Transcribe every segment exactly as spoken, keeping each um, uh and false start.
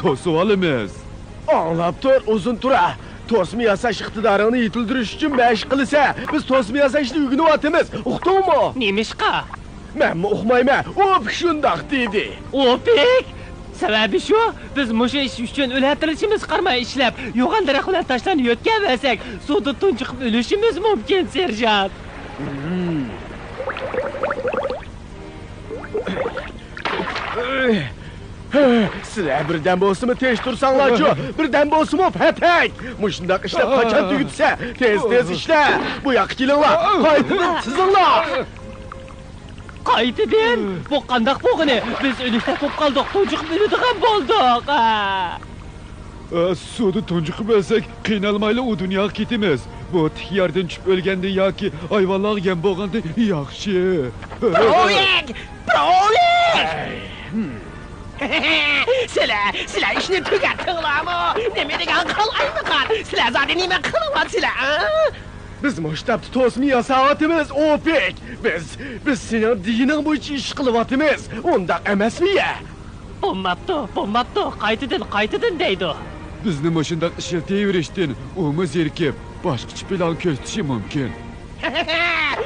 توسۇۋالىمىز. ئاڭلاپ تۇر، ئۇزۇن تۇرا. توسما ياساش ئىقتىدارىڭنى يېتىلدۈرۈش ئۈچۈن مەشىق قىلىسەن. بىز توسما ياساشنى ئۆگىنىۋاتىمىز. ئۇقتۇڭمۇ؟ نېمىشقا؟ مەنمۇ ئۇقمايمەن. ئوپىك شۇنداق دېدى. ئوپىك؟ سەۋەبى شۇ، بىز مۇشۇ ئىش ئۈچۈن ئۈلە تىرىشىمىز قارىماي ئىشلەپ، يوغان دەرەخ بىلەن تاشلارنى يۆتكەۋەرسەك، سۇدا تۇنجۇقۇپ ئۆلۈشىمىز مۇمكىن، سېرژانت. سىلەر بىردەم بولسىمۇ تىنچ تۇرساڭلارچۇ، بىردەم بولسىمۇ پەتەك. مۇشۇنداق ئىشلەپ قاچان تۈگىتىسە؟ تېز-تېز ئىشلە. بۇ ياققا كېلىڭلار. قايتىدىن تىزىڭلار. قايتىدىن؟ بۇ قانداق بولغىنى؟ بىز ئۆلۈكتەك بولۇپ قالدۇق، تۇنجۇقۇپ ئۆلىدىغان بولدۇق. ئە، سۇدا تۇنجۇقۇپ ئۆلسەك، قىينالمايلا ئۇ دۇنياغا كېتىمىز. بۇ تىك يەردىن چۈشۈپ ئۆلگەندىن ياكى ھايۋانلارغا يەم بولغاندىن ياخشى. بروۋىك! بروۋىك! سىلەر، سىلەر ئىشنى تۈگەتتىڭلارمۇ؟ نېمە دېگەن قالايمىقان! سىلەر زادى نېمە قىلىۋاتىسىلەر، ھە؟ بىز مۇشۇ تاپتا توسما ياساۋاتىمىز، ئوپىك. بىز، بىز سېنىڭ دېگىنىڭ بويىچە ئىش قىلىۋاتىمىز. ئۇنداق ئەمەسمۇ يە؟ بولماپتۇ، بولماپتۇ، قايتىدىن، قايتىدىن دەيدۇ. بىزنى مۇشۇنداق ئىشلىتىۋېرىشتىن ئۇمۇ زېرىكىپ، باشقىچە پىلان كۆرسىتىشى مۇمكىن.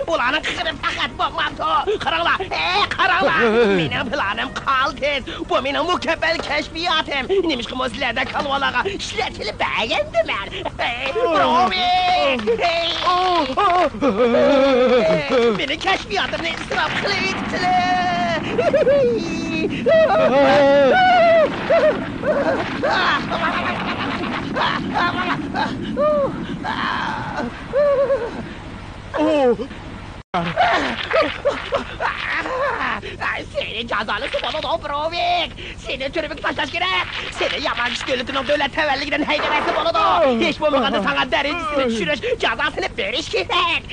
ئۇلارنىڭ قىرى پەقەت بولمامدۇ؟ قاراڭلار، ھەي، قاراڭلار! مېنىڭ پىلانىم قالتىس. بۇ مېنىڭ مۇكەممەل كەشپىياتىم. نېمىشقىمۇ سىلەردەك كالۋالارغا ئىشلەتكىلى بەرگەندىمەن. ھەي، بروۋىك! ھەي! مېنىڭ كەشپىياتىمنى ئىسراپ قىلىۋېتىپسىلەر. ئۇ! ئاي، سېنى جازالىسا بولىدۇ، بروۋىك! سېنى تۈرمىگە تاشلاش كېرەك! سېنى يامان كۈچ دۆلىتىنىڭ دۆلەت تەۋەلىكىدىن ھەيدىۋەتسە بولىدۇ! ھېچ بولمىغاندا ساڭا دەرىجىسىنى چۈشۈرۈش جازاسىنى بېرىش كېرەك!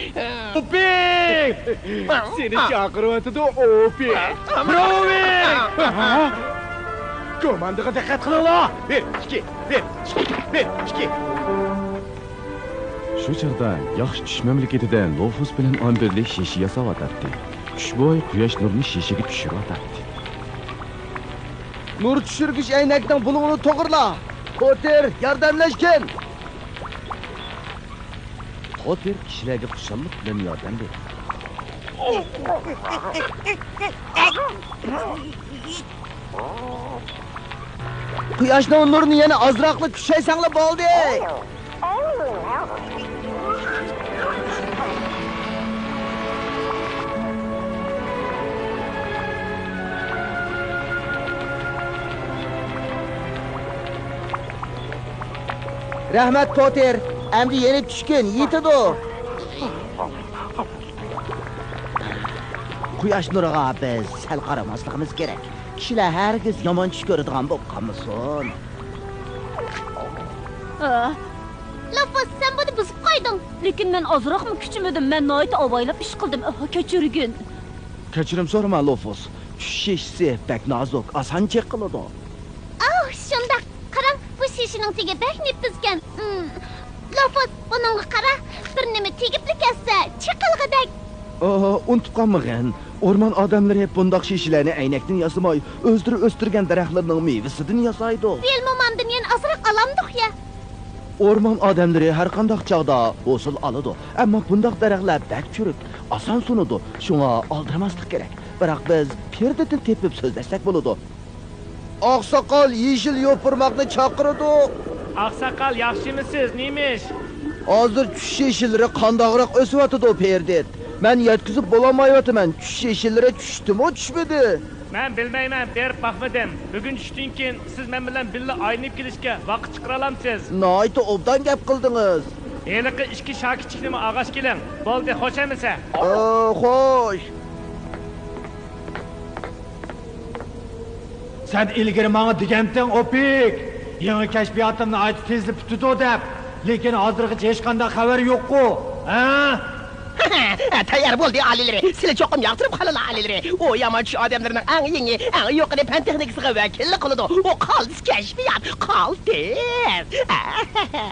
ئوپىك! سېنى چاقىرىۋاتىدۇ، ئوپىك! بروۋىك! كوماندىغا دىققەت قىلىڭلار! بىر، ئىككى، بىر، ئىككى، بىر، ئىككى! شۇ چاغدا ياخشى چۈش مەملىكىتىدە لوفۇس بىلەن ئامبېرلى شېشە ياساۋاتاتتى. چۈش بويى قۇياش نۇرىنى شېشىگە چۈشۈرۈۋاتاتتى. نۇر چۈشۈرگۈچ ئەينەكنىڭ بۇلۇڭىنى توغرىلا! پوتېر، ياردەملەشكىن! پوتېر كىشىلەرگە خۇشاللىق بىلەن ياردەم بېرىدۇ. قۇياشنىڭ نۇرىنى يەنە ئازراقلا كۈچەيسەڭلا بولدى. رەھمەت، پوتېر. ئەمدى يېنىپ چۈشكىن، يېتىدۇ. قۇياش نۇرىغا بىز سەل قارىماسلىقىمىز كېرەك. كىشىلەر ھەرگىز يامان چۈش كۆرىدىغان بولۇپ قالمىسۇن. ئاھ. لوفۇس، سەن بۇنى بۇزۇپ قويدۇڭ. لېكىن مەن ئازراقمۇ كۈچىمىدىم. مەن ناھايىتى ئاۋايلاپ ئىش قىلدىم. ئاھ، كەچۈرگىن. كەچۈرۈم سورىما، لوفۇس. چۈش شېشىسى بەك نازۇك، ئاسان چېقىلىدۇ. ئاھ، شۇنداق. قاراڭ، بۇ شېشىنىڭ تېگى بەك نېپىزكەن. ئىم، لوفۇس، بۇنىڭغا قارا، بىر نېمە تېگىپلا كەتسە، چېقىلغۇدەك. ئا، ئۇنتۇپ قالمىغىن. ئورمان ئادەملىرى بۇنداق شېشىلەرنى ئەينەكتىن ياسىماي، ئۆزلىرى ئۆستۈرگەن دەرەخلىرىنىڭ مېۋىسىدىن ياسايدۇ. بىلمۇ ماندىن يەنە ئازراق ئالامدۇق يا؟ ئورمان ئادەملىرى ھەرقانداق چاغدا ھوسۇل ئالىدۇ، ئەمما بۇنداق دەرەخلەر بەك چۈرۈك، ئاسان سۇنىدۇ، شۇڭا ئالدىرىماسلىق كېرەك. بىراق بىز پېرېددىن تېپىپ سۆزلەشسەك بولىدۇ. ئاقساقال، يېشىل يوپۇرماقنى چاقىرىدۇ. ئاقساقال، ياخشىمۇسىز؟ نېمە ئىش؟ ھازىر چۈش شېشىلىرى قانداقراق ئۆسۈۋاتىدۇ، پېرېددىن. مەن يەتكۈزۈپ بولالمايۋاتىمەن، چۈش شېشىلىرى چۈشتىمۇ، چۈشمىدى؟ مەن بىلمەيمەن، بېرىپ باقمىدىم. بۈگۈن چۈشتىن كېيىن سىز مەن بىلەن بىللە ئايلىنىپ كېلىشكە ۋاقىت چىقىرالامسىز؟ ناھايىتى ئوبدان گەپ قىلدىڭىز. ھېلىقى ئىككى شاكىچىكنىمۇ ئالغاچ كېلىڭ. بولدى، خوش ئەمىسە. ئا، خوش. سەن ئىلگىرى ماڭا دېگەنتىڭ، ئوپىك. يېڭى كەشپىياتىم ناھايىتى تېزلا پۈتىدۇ دەپ. لېكىن ھازىرغىچە ھېچقانداق خەۋەر يوققۇ، ھە؟ تەييار بولدى، ئالىيلىرى. سىلى چوقۇم ياقتۇرۇپ قالىلا، ئالىيلىرى. ئۇ يامان چۈش ئادەملىرىنىڭ ئەڭ يېڭى، ئەڭ يۇقىرى پەن تېخنىكىسىغا ۋەكىللىك قىلىدۇ. ئۇ قالتىس كەشپىيات، قالتىس.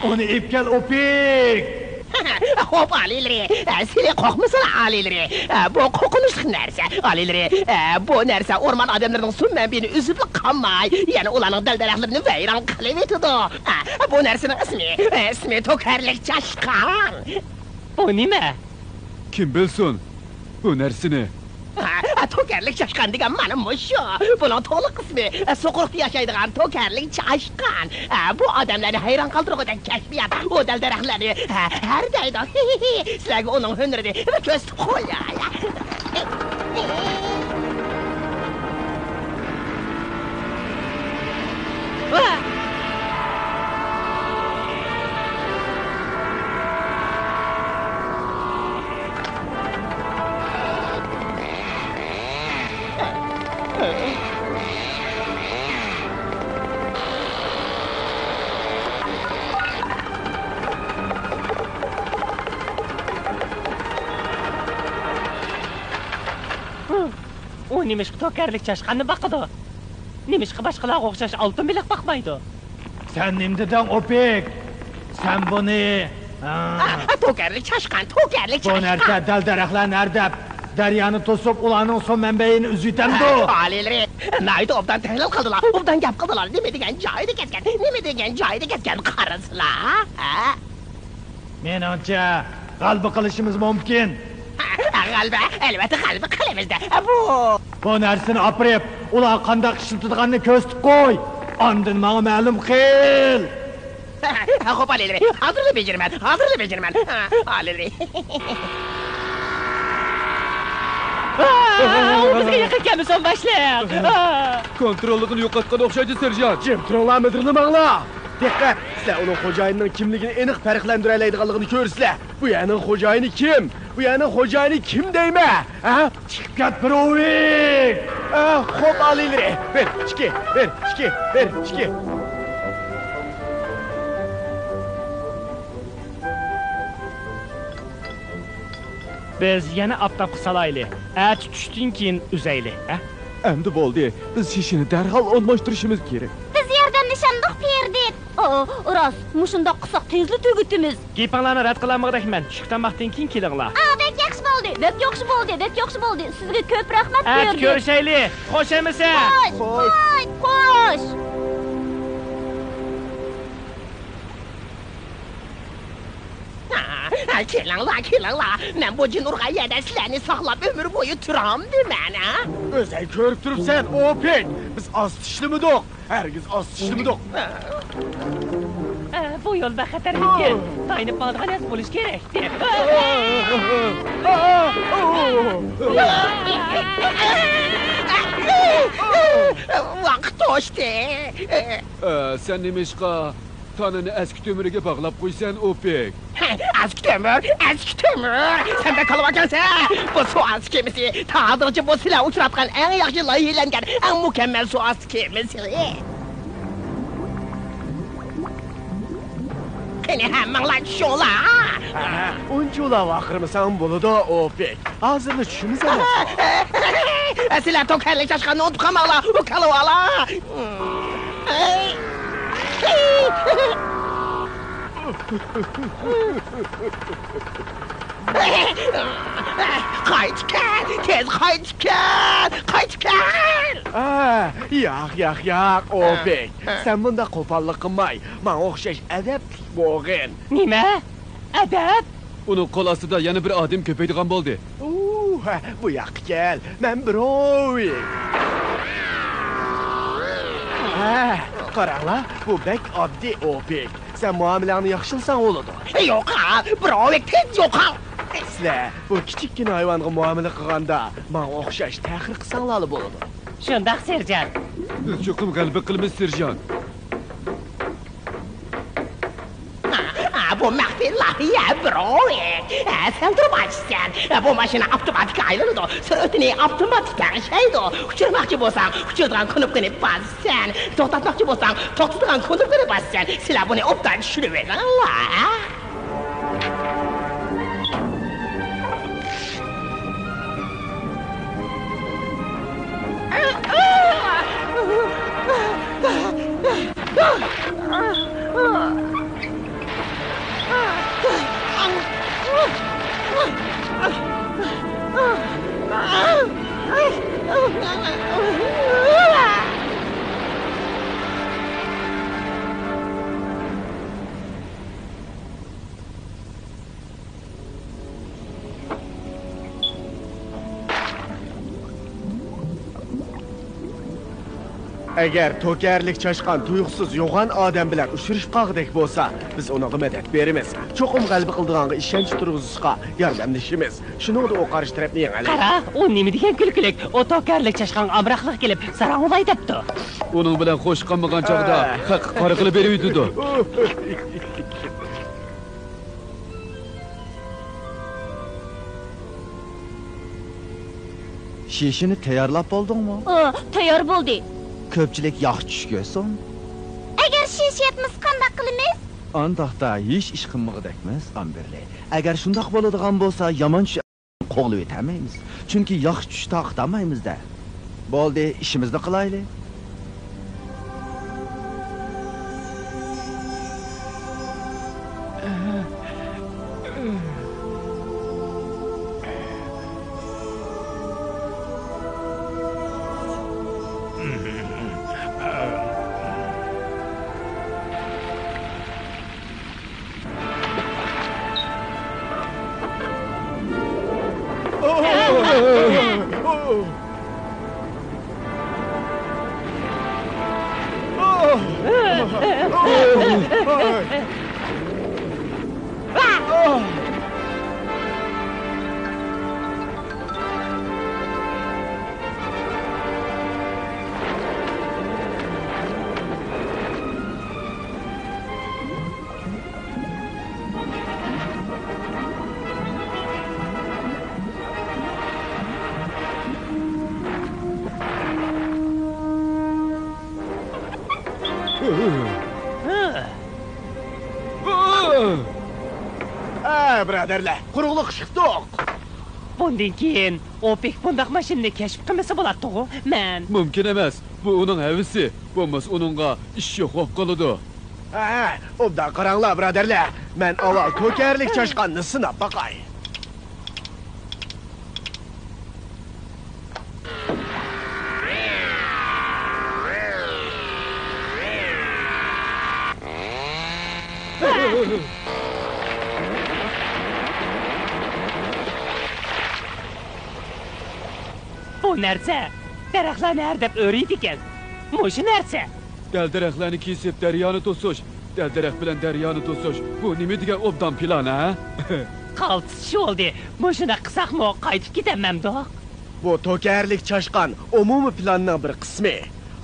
ئۇنى ئېلىپ كەل، ئوپىك. خوپ، ئالىيلىرى، سىلى قورقمىسىلا، ئالىيلىرى. بۇ قورقۇنچلۇق نەرسە، ئالىيلىرى. بۇ نەرسە ئورمان ئادەملىرىنىڭ سۇ مەنبىيىنى ئۈزۈپلا قالماي، يەنە ئۇلارنىڭ دەل-دەرەخلىرىنى ۋەيران قىلىۋېتىدۇ. بۇ نەرسىنىڭ ئىسمى، ئىسمى توكەرلىك چاشقان. بۇ نېمە؟ كىم بىلسۇن بۇ نەرسىنى؟ ھە، توكەرلىك چاشقان دېگەن مانا مۇشۇ. بۇنىڭ تولۇق ئىسمى، سۇقۇرۇقتا ياشايدىغان توكەرلىك چاشقان. ھە، بۇ ئادەملەرنى ھەيران قالدۇرغۇدەك كەشپىيات. ئۇ دەل-دەرەخلەرنى، ھە، ھەردەيدۇ. سىلەرگە ئۇنىڭ ھۈنىرىنى بىر كۆرسىتىپ قوياي. ئۇ نېمىشقا توكەرلىك چاشقاننى باقىدۇ؟ نېمىشقا باشقىلارغا ئوخشاش ئالتۇن بېلىق باقمايدۇ؟ سەن نېمە دېدىڭ، ئوپېك؟ سەن بۇنى، ھە؟ توكەرلىك چاشقان، توكەرلىك چاشقان. بۇ نەرسە دەل-دەرەخلەرنى ھەردەپ، دەريانى توسۇپ، ئۇلارنىڭ سۇ مەنبەيىنى ئۈزۈۋېتەمدۇ؟ ئالىيلىرى ناھايىتى ئوبدان تەھلىل قىلدىلار، ئوبدان گەپ قىلدىلار. نېمە دېگەن جايىدا كەتكەن، نېمە دېگەن جايىدا كەتكەن، قارىسىلا، ھە؟ مېنىڭچە، غەلىبە قىلىشىمىز مۇمكىن. غەلىبە؟ ئەلۋەتتە غەلىبە قىلىمىز-دە. بۇ بۇ نەرسىنى ئاپىرىپ، ئۇلار قانداق ئىشلىتىدىغاننى كۆرسىتىپ قوي. ئاندىن ماڭا مەلۇم قىل. خوپ، ئالىيلىرى، ھازىرلا بېجىرىمەن، ھازىرلا بېجىرىمەن. ئالىيلىرى. بىزگە يېقىن كەلمىسۇن، باشلىق. كونتروللۇقىنى يوقاتقان ئوخشايدۇ، سېرژانت. جىم تۇرۇڭلار، مىدىرلىماڭلار. دىققەت! سىلەر ئۇنىڭ خوجايىنىنىڭ كىملىكىنى ئېنىق پەرقلەندۈرەلەيدىغانلىقىنى كۆرىسىلەر. بۇ يەرنىڭ خوجايىنى كىم؟ بۇ يەرنىڭ خوجايىنى كىم دەيمەن؟ ھە؟ چىقىپ كەت، بروۋىك! ھە، خوپ، ئالىيلىرى! بىر، ئىككى، بىر، ئىككى، بىر، ئىككى. بىز يەنە ئاپتاپقا سالايلى. ئەتە چۈشتىن كېيىن ئۈزەيلى، ھە؟ ئەمدى بولدى. بىز شېشىنى دەرھال ئالماشتۇرۇشىمىز كېرەك. بىز ياردەملىشەمدۇق، پېردىت. ئا، راست، مۇشۇنداق قىلساق تېزلا تۈگىتىمىز. گېپىڭلارنى رەت قىلالمىغۇدەكمەن. چۈشلۈك تاماقتىن كېيىن كېلىڭلار. ئا، بەك ياخشى بولدى، بەك ياخشى بولدى، بەك ياخشى بولدى. سىزگە كۆپ رەھمەت، ئەتە پېردىت. كۆرۈشەيلى. خوش ئەمىسە. خوش، خوش، خوش. ھە، كېلىڭلار، كېلىڭلار. مەن بۇ جىن ئۇرغان يەردە سىلەرنى ساقلاپ ئۆمۈر بويى تۇرامدىمەن، ھە؟ ئۆزەڭ كۆرۈپ تۇرۇپسەن، ئوپېك. بىز ئاز چىشلىمىدۇق. ھەرگىز ئاز چىشلىمىدۇق. ئە، بۇ يول بەك خەتەرلىككەن. تايىنىپ ماڭىدىغان نەرسە بولۇشى كېرەك. ۋاقىت توشتى. ئە، سەن نېمىشقا تانىنى ئەسكى تۆمۈرگە باغلاپ قويىسەن، ئوپېك؟ ھە، ئەسكى تۆمۈر، ئەسكى تۆمۈر! سەن بەك كالۋاكەنسەن! بۇ سۇ ئاستى كېمىسى، تا ھازىرغىچە بۇ سىلەر ئۇچراتقان ئەڭ ياخشى لايىھەلەنگەن، ئەڭ مۇكەممەل سۇ ئاستى كېمىسى. قېنى، ھەممىڭلار چۈشۈڭلار! ھە، ئۇنچىۋالا ۋارقىرىمىساڭ بولىدۇ، ئوپېك. ھازىرلا چۈشىمىز ئەمەسمۇ؟ سىلەر توكەرلىك چاشقاننى ئۇنتۇپ قالماڭلار، ئۇ كالۋالار! قايتىپ كەل! تېز قايتىپ كەل! قايتىپ كەل! ئا، ياق، ياق، ياق، ئوپېك. ھە. سەن بۇنداق قوپاللىق قىلماي، ماڭا ئوخشاش ئەدەپلىك بولغىن. نېمە؟ ئەدەپ؟ ئۇنىڭ قول ئاستىدا يەنە بىر ئادەم كۆپەيدىغان بولدى. ئۇ، ھە، بۇ ياققا كەل. مەن بروۋىك. ھە، قاراڭلار، بۇ بەك ئاددىي، ئوپېك. سەن مۇئامىلەڭنى ياخشىلىساڭ بولىدۇ. يوقال، بروۋىك، تېز يوقال! سىلەر بۇ كىچىككىنە ھايۋانغا مۇئامىلە قىلغاندا، ماڭا ئوخشاش تەخىر قىلساڭلارلا بولىدۇ. شۇنداق، سېرژانت. بىز چوقۇم غەلىبە قىلىمىز، سېرژانت. ئا، بۇ مەخپىي لايىھە، بروۋىك. ھە، سەن تۇرۇپ ئاچىسەن. بۇ ماشىنا ئاپتوماتىككا ئايلىنىدۇ. سۈرئىتىنى ئاپتوماتىك تەڭشەيدۇ. ئۇچۇرماقچى بولساڭ، ئۇچۇرىدىغان كۇنۇپكىنى باسىسەن. توختاتماقچى بولساڭ، توختىتىدىغان كۇنۇپكىنى باسىسەن. سىلەر بۇنى ئوبدان چۈشىنىۋېلىڭلار. ئەگەر توكەرلىك چاشقان تۇيۇقسىز يوغان ئادەم بىلەن ئۇچرىشىپ قالغۇدەك بولسا، بىز ئۇنىڭغا مەدەت بېرىمىز. چوقۇم غەلىبە قىلىدىغانغا ئىشەنچ تۇرغۇزۇشقا ياردەملىشىمىز. شۇنىڭدا ئۇ قارشى تەرەپنى يېڭەلەيدۇ. قارا، ئۇ نېمە دېگەن كۈلكىلىك؟ ئۇ توكەرلىك چاشقانغا ئامراقلىق كېلىپ، ساراڭ بولاي دەپتۇ. ئۇنىڭ بىلەن خوش قالمىغان چاغدا ھەققە قارىغىلى بېرىۋېتىدۇ. شېشىنى تەييارلاپ بولدۇڭمۇ؟ ئا، تەييار بولدى. كۆپچىلىك ياخشى چۈش كۆرسۇن. ئەگەر شېشە يەتمىسە قانداق قىلىمىز؟ ئانداقتا ھېچ ئىش قىلمىغۇدەكمىز، ئامبېرلى. ئەگەر شۇنداق بولىدىغان بولسا، يامان چۈش قوغلىۋېتەلمەيمىز. چۈنكى ياخشى چۈش تارقىتالمايمىز-دە. بولدى، ئىشىمىزنى قىلايلى. ھە، بۇرادەرلەر، قۇرۇقلۇق چىقتۇق. بۇندىن كېيىن ئوپېك بۇنداق ماشىنىنى كەشىپ قىلمىسا بولاتتىغۇ، مەن. مۇمكىن ئەمەس، بۇ ئۇنىڭ ھەۋىسى، بولمىسا ئۇنىڭغا ئىش يوق بولۇپ قالىدۇ. ھە، ئوبدان قاراڭلار، بۇرادەرلەر. مەن ئاۋۋال توكەرلىك چاشقاننى سىناپ باقاي. بۇ نەرسە دەرەخلەرنى ھەردەپ ئۆرۈيدىكەن. مۇشۇ نەرسە. دەل-دەرەخلەرنى كېسىپ، دەريانى توسۇش. دەل-دەرەخ بىلەن دەريانى توسۇش. بۇ نېمە دېگەن ئوبدان پىلان، ھە؟ قالتىس ئىش بولدى. مۇشۇنداق قىلساقمۇ قايتىپ كېتەلمەمدۇق؟ بۇ توكەرلىك چاشقان ئومۇمىي پىلاننىڭ بىر قىسمى.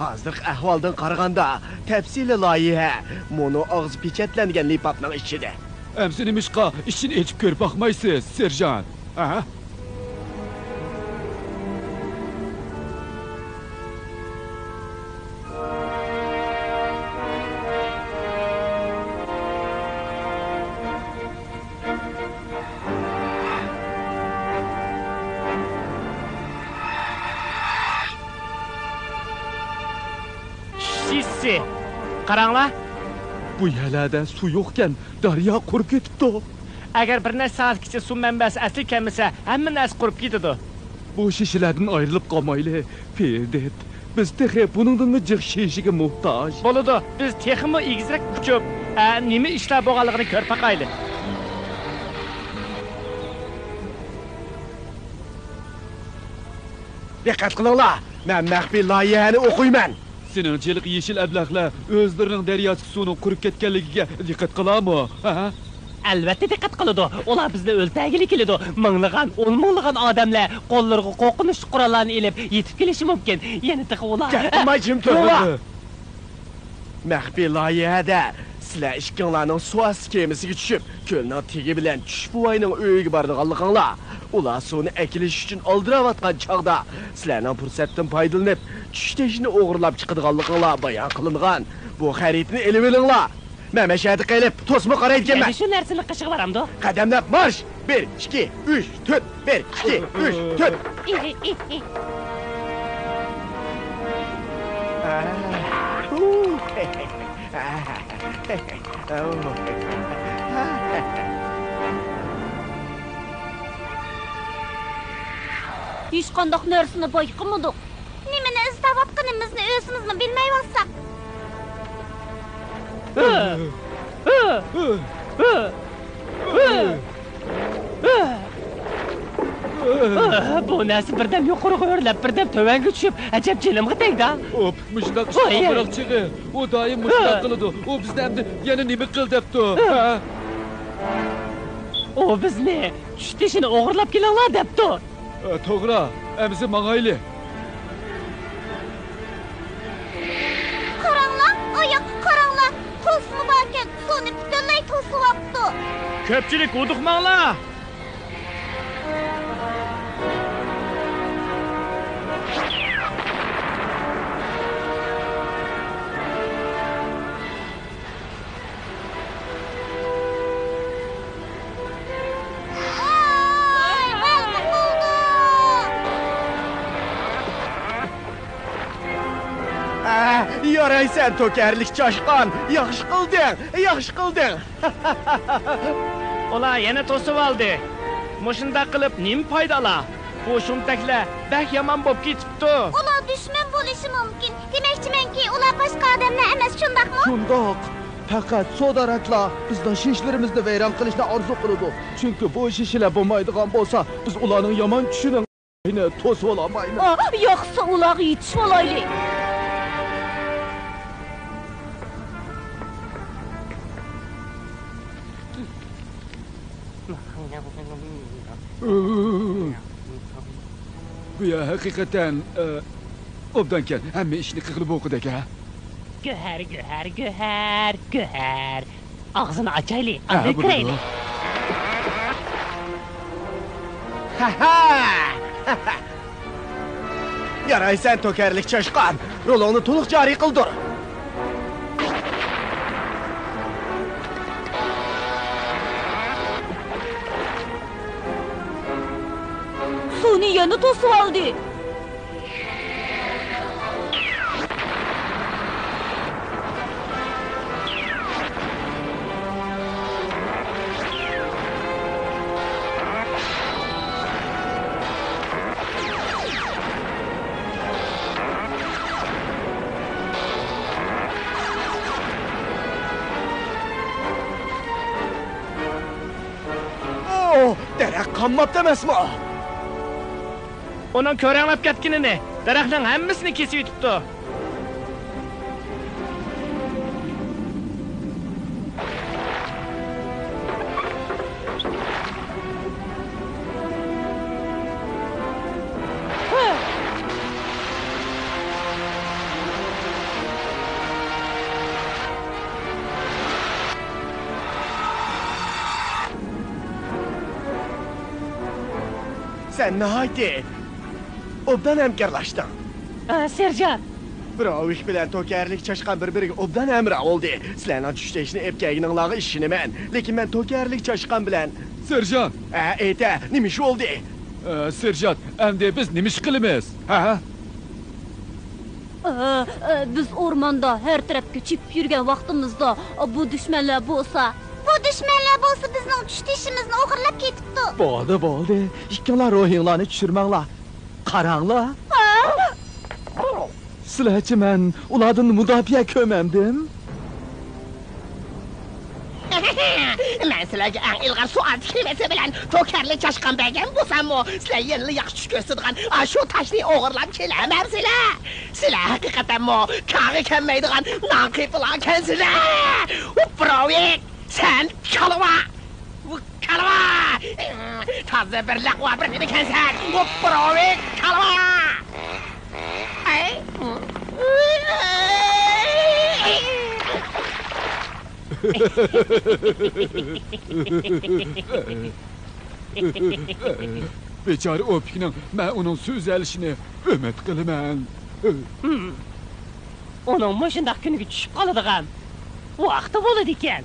ھازىرقى ئەھۋالدىن قارىغاندا، تەپسىلىي لايىھە مۇنۇ ئاغزى پېچەتلەنگەن لىپاپنىڭ ئىچىدە. ئەمسە نېمىشقا ئىچىنى ئېچىپ كۆرۈپ باقمايسىز، سېرژانت؟ ھە؟ چۈش شېشىسى. قاراڭلار. بۇ يەرلەردە سۇ يوقكەن، دەريا قۇرۇپ كېتىپتۇ. ئەگەر بىر نەچچە سائەتكىچە سۇ مەنبەسى ئەسلىگە كەلمىسە، ھەممە نەرسە قۇرۇپ كېتىدۇ. بۇ شېشىلەردىن ئايرىلىپ قالمايلى، فېردىت. بىز تېخى بۇنىڭدىنمۇ جىق شېشىگە موھتاج. بولىدۇ، بىز تېخىمۇ ئېگىزرەك ئۇچۇپ، ئە، نېمە ئىشلار بولغانلىقىنى كۆرۈپ باقايلى. دىققەت قىلىڭلار، مەن مەخپىي لايىھەنى ئوقۇيمەن. سېنىڭچە ھېلىقى يېشىل ئەبلەخلەر ئۆزلىرىنىڭ دەريادىكى سۇنىڭ قۇرۇپ كەتكەنلىكىگە دىققەت قىلارمۇ؟ ھە؟ ئەلۋەتتە دىققەت قىلىدۇ. ئۇلار بىزنى ئۆلتۈرگىلى كېلىدۇ. مىڭلىغان، ئون مىڭلىغان ئادەملەر قوللىرىغا قورقۇنچلۇق قوراللارنى ئېلىپ يېتىپ كېلىشى مۇمكىن. يەنە تېخى ئۇلار. گەپ قىلماي جىم تۇرۇڭلار. مەخپىي لايىھەدە سىلەر ئىككىڭلارنىڭ سۇ ئاستى كېمىسىگە چۈشۈپ، كۆلنىڭ تېگى بىلەن چۈش بوۋاينىڭ ئۆيىگە بارىدىغانلىقىڭلار، ئۇلار سۇنى ئەكېلىش ئۈچۈن ئالدىراۋاتقان چاغدا، سىلەرنىڭ پۇرسەتتىن پايدىلىنىپ، چۈشتەشنى ئوغرىلاپ چىقىدىغانلىقىڭلار بايان قىلىنغان. بۇ خەرىتىنى ئېلىۋېلىڭلار. مەن مەشەدە قېلىپ، توسما قارايدىكەنمەن. يەنە شۇ نەرسىنى قىلىشىغا بارامدۇ؟ قەدەملەپ مارش! بىر، ئىككى، ئۈچ، تۆت، بىر، ئىككى، ئۈچ، تۆت. ھېچقانداق نەرسىنى بايقىمىدۇق. نېمىنى ئىزدەۋاتقىنىمىزنى ئۆزىمىزمۇ بىلمەيۋاتساق. بۇ نەرسە بىردەم يۇقىرىغا ئۆرلەپ، بىردەم تۆۋەنگە چۈشۈپ، ئەجەب جېنىمغا تەگدى. ئوپ، مۇشۇنداق ئىشلار ئامراق چېغى. ئۇ دائىم مۇشۇنداق قىلىدۇ. ئۇ بىزنى ئەمدى يەنە نېمە قىل دەپتۇ؟ ھە؟ ئۇ بىزنى چۈش تېشىنى ئوغرىلاپ كېلىڭلار دەپتۇ. ئە، توغرا، ئەمىسە ماڭايلى. قاراڭلار، ئاياققا قاراڭلار، توسما باركەن، سۇنى پۈتۈنلەي توسۇۋاپتۇ. كۆپچىلىك ھودۇقماڭلار! ئە، يارايسەن، توكەرلىك چاشقان! ياخشى قىلدىڭ، ياخشى قىلدىڭ! ئۇلار يەنە توسۇۋالدى. مۇشۇنداق قىلىپ نېمە پايدا ئالا؟ بۇ شۇمتەكلەر بەك يامان بولۇپ كېتىپتۇ. ئۇلار دۈشمەن بولۇشى مۇمكىن. دېمەكچىمەنكى، ئۇلار باشقا ئادەملەر ئەمەس، شۇنداقمۇ؟ شۇنداق. پەقەت سوداراكلا بىزنىڭ شېشىلىرىمىزنى ۋەيران قىلىشنى ئارزۇ قىلىدۇ. چۈنكى بۇ شېشىلەر بولمايدىغان بولسا، بىز ئۇلارنىڭ يامان چۈشىنىڭ توسۇۋالالمايمىز. ئا، ياخشىسى ئۇلارغا يېتىشىۋالايلى. گويا ھەقىقەتەن، ئە، ئوبدانكەن، ھەممە ئىشنى قىلغىلى بولغۇدەك، ھە؟ گۆھەر، گۆھەر، گۆھەر، گۆھەر. ئاغزىنى ئاچايلى، ھە، ئاندىن بولىدۇ. كىرەيلى. ھەھە! يارايسەن، توكەرلىك چاشقان! رولۇڭنى تولۇق جارى قىلدۇر! سۇنى يەنە توسۇۋالدى. ئوھ، دەرەخ قانماپتۇ ئەمەسمۇ؟ ئۇنىڭ كۆرەڭلەپ كەتكىنىنى، دەرەخنىڭ ھەممىسىنى كېسىۋېتىپتۇ. سەن ناھايىتى ئوبدان ھەمكارلاشتىڭ. ئا، سېرژانت! براۋىك بىلەن توكەرلىك چاشقان بىر-بىرىگە ئوبدان ھەمراھ بولدى. سىلەرنىڭ چۈش تېشىنى ئېلىپ كەلگىنىڭلارغا ئىشىنىمەن. لېكىن مەن توكەرلىك چاشقان بىلەن... سېرژانت! ھە، ئېيتە، نېمە ئىش بولدى؟ ئە، سېرژانت، ئەمدى بىز نېمە ئىش قىلىمىز؟ ھە؟ ئە، ئە، بىز ئورماندا ھەر تەرەپكە چېپىپ يۈرگەن ۋاقتىمىزدا، بۇ دۈشمەنلەر بولسا... بۇ دۈشمەنلەر بولسا بىزنىڭ چۈش تېشىمىزنى ئوغرىلاپ كېتىپتۇ. بولدى، بولدى. ئىككىڭلار روھىڭلارنى چۈشۈرمەڭلار. قاراڭلار. ھە؟ سىلەرچە مەن ئۇلاردىن مۇداپىئە كۆرمەمدىم؟ مەن سىلەرگە ئەڭ ئىلغار سوئال تىكلىمىسى بىلەن توكەرلىك چاشقان بەرگەن بولساممۇ، سىلەر يەنىلا ياخشى چۈش كۆرسىتىدىغان ئاشۇ تاشنى ئوغرىلاپ كېلەمەمسىلەر؟ سىلەر ھەقىقەتەنمۇ كارغا كەلمەيدىغان نانقېپىلاركەنسىلەر! ئۇپراۋىك، سەن كالۋا! كالۋا! تازا بىر لەقۋا بىر نېمىكەنسەن! ئۇپراۋىك، كالۋا! بىچارە ئوپىكنىڭ، مەن ئۇنىڭ سۆزلىشىنى ئۈمىد قىلىمەن. ئۇنىڭ مۇشۇنداق كۈنگە چۈشۈپ قالىدىغان ۋاقتى بولىدىكەن.